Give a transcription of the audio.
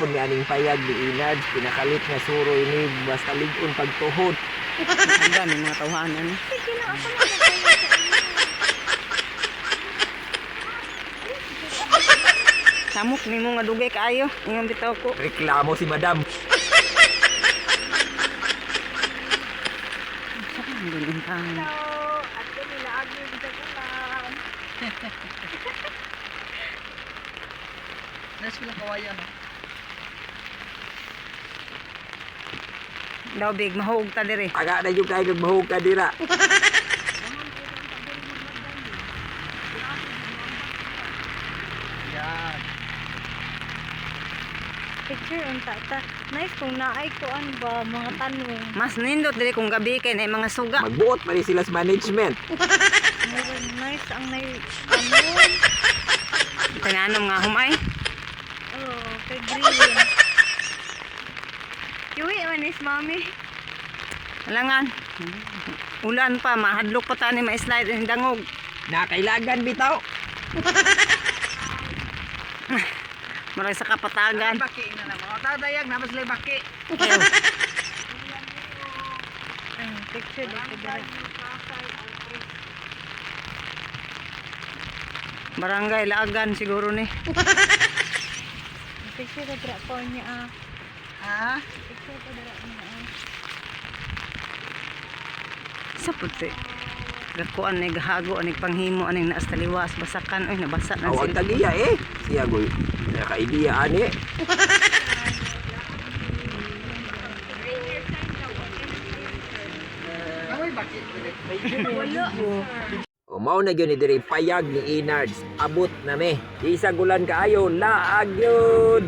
Gihapon mi aning payag ni Inards, pinakalit nga suroy ni basta lig-on pagtuhod. Ang gani mga tawhanan. Sige lang, ako lang magtayo sa inyo. Samok nimo nga dugay kaayo. Ingon bitaw ko. Reklamo si madam. Sa kan ganun pa. Hello! At kami naagyo sa kulang. Nice ko lang kawayan, no? Daw big mahug ta diri. Aga na yung kayo mahug ka dira. Yan. Picture unta ta. Nice kung naay kuan ba mga tanong. Mas nindot diri kung gabi kay na mga suga. Magbuot pa rin sila sa management. Meron nice ang nay ano. Tinanom nga humay. Oh, kay green. Kiwi man is mami. Alangan. Ulan pa, mahadlok pa tani ma-slide ang dangog. Nakailagan bitaw. Maray sa kapatagan. Baki na naman. O, tadayag, naman sila baki. Ayaw. Ay, picture dito dira. Barangay Laagan siguro ni. Picture dira po niya ah. Ha? Picture ko dira niya ah. Sa puti. Gakuan ni gahago ani panghimo ani naas taliwas basakan oy nabasa na Awag sila. tagiya eh. Siya goy. Nakaidiya ani. Amoy baki. Wala. O mao na gyud ni diri payag ni Inards. Abot na me. Isa gulan kaayo, laag yun.